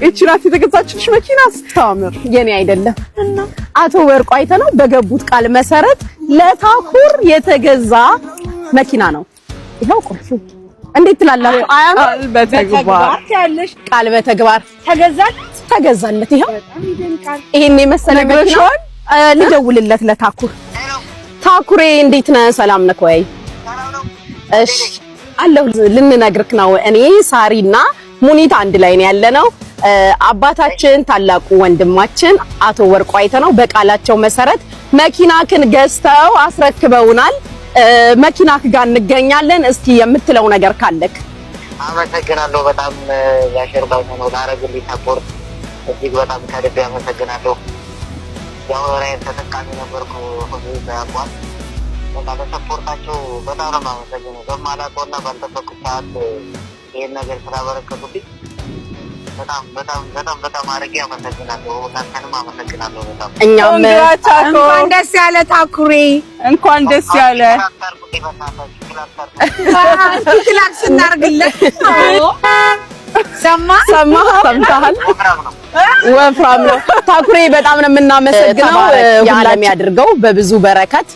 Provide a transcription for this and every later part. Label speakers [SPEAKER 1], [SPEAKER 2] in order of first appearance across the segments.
[SPEAKER 1] ይቺ ናት የተገዛችልሽ መኪና፣ ስታምር።
[SPEAKER 2] የኔ አይደለም፣ አቶ ወርቁ አይተነው በገቡት ቃል መሰረት ለታኩር የተገዛ መኪና ነው። ይኸው ቁልፉ። እንዴት ትላላችሁ? አያምር?
[SPEAKER 1] ቃል በተግባር።
[SPEAKER 3] ያለሽ።
[SPEAKER 2] ቃል በተግባር።
[SPEAKER 3] ተገዛለት።
[SPEAKER 2] ተገዛለት። ይኸው
[SPEAKER 3] በጣም ይደንቃል።
[SPEAKER 2] ይሄን የመሰለ መኪና።
[SPEAKER 1] ነግረሽዋል?
[SPEAKER 2] ልደውልለት ለታኩር። ታኩሬ፣ እንዴት ነህ? ሰላም ነህ ወይ? እሺ አለሁ። ልንነግርክ ነው። እኔ ሳሪና ሙኒት አንድ ላይ ነው ያለነው። አባታችን፣ ታላቁ ወንድማችን አቶ ወርቁ አይተነው በቃላቸው መሰረት መኪናክን ገዝተው አስረክበውናል። መኪናክ ጋር እንገኛለን። እስኪ የምትለው ነገር ካለክ።
[SPEAKER 4] አመሰግናለሁ። በጣም ያሸርባኝ ነው ላረግልኝ support እጅግ በጣም ከልቤ አመሰግናለሁ። ያው ራይድ ተጠቃሚ ነበርኩ ሁሉ ያቋል። በቃ ለ support ኣቸው በጣም ነው የማመሰግነው። በማላውቀውና ባልጠበቅኩት ሰዓት ይህን ነገር ስላበረከቱብኝ በጣም በጣም በጣም በጣም አድርጌ አመሰግናለሁ። እናንተንም አመሰግናለሁ በጣም።
[SPEAKER 2] እኛም
[SPEAKER 1] Congra ታኮ።
[SPEAKER 3] እንኳን ደስ ያለ ታኩሬ።
[SPEAKER 1] እንኳን ደስ ያለ።
[SPEAKER 4] Clap አድርጉልኝ በእናታችሁ፣ clap አድርጉልኝ።
[SPEAKER 3] ክላክስ እናርግለት። ሰማ።
[SPEAKER 2] ሰማ፣ ሰምተሃል?
[SPEAKER 4] ወፍራም ነው።
[SPEAKER 2] ወፍራም ነው። ታኩሬ፣ በጣም ነው የምናመሰግነው። የዓለም ያድርገው፣ በብዙ በረከት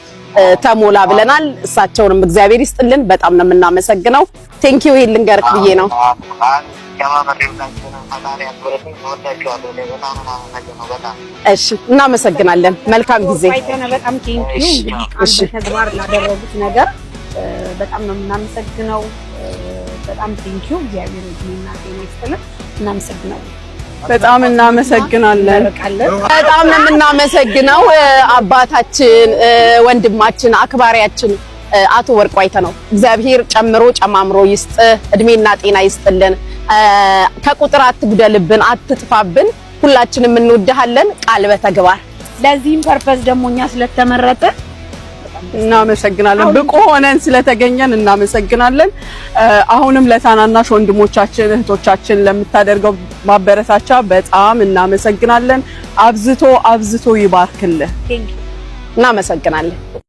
[SPEAKER 2] ተሞላ ብለናል። እሳቸውንም እግዚአብሔር ይስጥልን። በጣም ነው የምናመሰግነው። Thank you። ይሄን ልንገርክ ብዬ ነው።
[SPEAKER 4] ጨማመሬውታችንም ፈጣሪ ያክብርልኝ። እወዳችኋለሁ። በጣም ነው የማመሰግነው በጣም።
[SPEAKER 2] እሺ፣ እናመሰግናለን። መልካም ጊዜ።
[SPEAKER 3] አይተነ በጣም thank you። እንግዲህ ቃል በተግባር ላደረጉት ነገር በጣም ነው የምናመሰግነው። በጣም thank you። እግዚአብሔር እድሜና ጤና ይስጥልን። እናመሰግናለን።
[SPEAKER 1] በጣም እናመሰግናለን።
[SPEAKER 3] እንመርቃለን።
[SPEAKER 2] በጣም ነው የምናመሰግነው አባታችን፣ ወንድማችን፣ አክባሪያችን አቶ ወርቁ አይተነው። እግዚአብሔር ጨምሮ ጨማምሮ ይስጥ፣ እድሜና ጤና ይስጥልን። ከቁጥር አትጉደልብን፣ አትጥፋብን። ሁላችንም እንወድሃለን። ቃል በተግባር።
[SPEAKER 3] ለዚህም purpose ደግሞ እኛ ስለተመረጠ
[SPEAKER 1] እናመሰግናለን። ብቁ ሆነን ስለተገኘን እናመሰግናለን። አሁንም ለታናናሽ ወንድሞቻችን እህቶቻችን ለምታደርገው ማበረታቻ በጣም እናመሰግናለን። አብዝቶ አብዝቶ ይባርክልህ።
[SPEAKER 3] Thank you.
[SPEAKER 2] እናመሰግናለን።